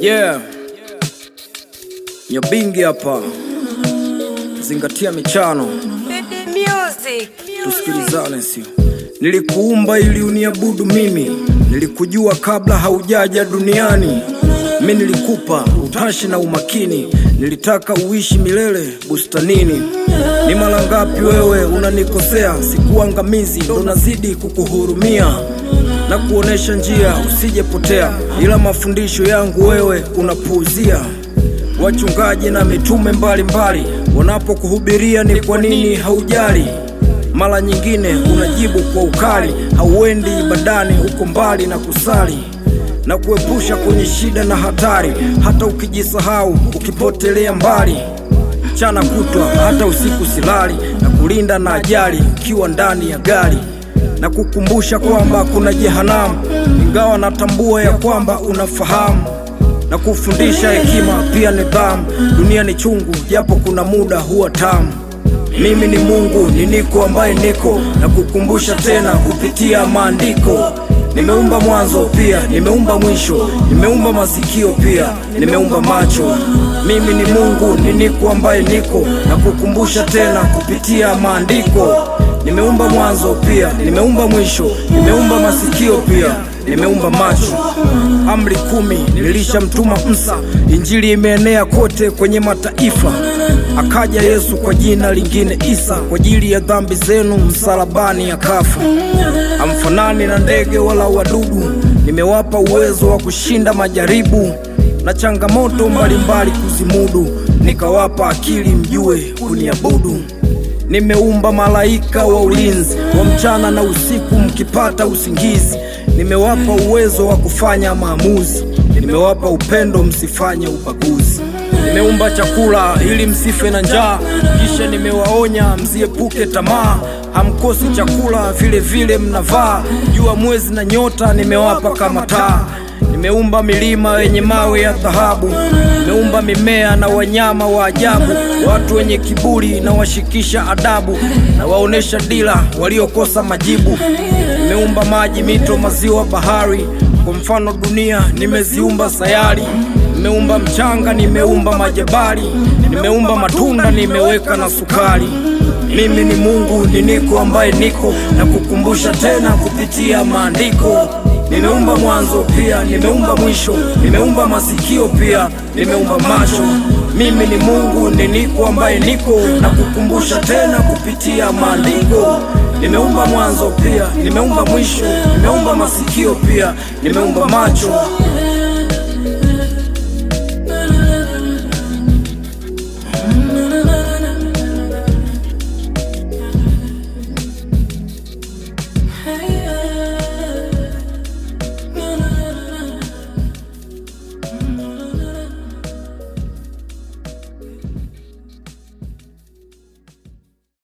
Yeah, Nyabingi hapa, zingatia michano, Music. Tusikilizane sio? Nilikuumba ili uniabudu mimi, nilikujua kabla haujaja duniani. Mi nilikupa utashi na umakini, nilitaka uishi milele bustanini. Ni mara ngapi wewe unanikosea? Sikuangamizi, ndo nazidi kukuhurumia na kuonesha njia usijepotea, ila mafundisho yangu wewe unapuuzia. Wachungaji na mitume mbalimbali wanapokuhubiria, ni kwa nini haujali? Mara nyingine unajibu kwa ukali, hauendi ibadani, uko mbali na kusali na kuepusha kwenye shida na hatari, hata ukijisahau ukipotelea mbali mchana kutwa, hata usiku silali, na kulinda na ajali ukiwa ndani ya gari, na kukumbusha kwamba kuna jehanamu, ingawa natambua ya kwamba unafahamu, na kufundisha hekima pia nidhamu. Dunia ni chungu, japo kuna muda huwa tamu. Mimi ni Mungu ni niko ambaye niko, na kukumbusha tena kupitia maandiko. Nimeumba mwanzo pia nimeumba mwisho, nimeumba masikio pia nimeumba macho. Mimi ni Mungu ni niko ambaye niko, na kukumbusha tena kupitia maandiko. Nimeumba mwanzo pia nimeumba mwisho, nimeumba masikio pia nimeumba macho. Amri 10 nilishamtuma Musa, Injili imeenea kote kwenye mataifa. Akaja Yesu kwa jina lingine Isa, kwa ajili ya dhambi zenu msalabani akafa. Hamfanani na ndege wala wadudu, nimewapa uwezo wa kushinda majaribu na changamoto mbalimbali kuzimudu, nikawapa akili mjue kuniabudu. Nimeumba malaika wa ulinzi wa mchana na usiku, mkipata usingizi. Nimewapa uwezo wa kufanya maamuzi, nimewapa upendo, msifanye ubaguzi. Nimeumba chakula ili msife na njaa, kisha nimewaonya msiepuke tamaa. Hamkosi chakula, vile vile mnavaa. Jua, mwezi na nyota nimewapa kama taa. Nimeumba milima yenye mawe ya dhahabu, nimeumba mimea na wanyama wa ajabu, watu wenye kiburi na washikisha adabu, na waonesha dira waliokosa majibu. Nimeumba maji, mito, maziwa, bahari, kwa mfano dunia nimeziumba sayari. Nimeumba mchanga, nimeumba majabali, nimeumba matunda, nimeweka na sukari. Mimi ni Mungu ni niko ambaye niko, na kukumbusha tena kupitia maandiko. Nimeumba mwanzo pia nimeumba mwisho, nimeumba masikio pia nimeumba macho. Mimi ni Mungu ni niko ambaye niko, na kukumbusha tena kupitia maandiko. Nimeumba mwanzo pia nimeumba mwisho, nimeumba masikio pia nimeumba macho. Hey.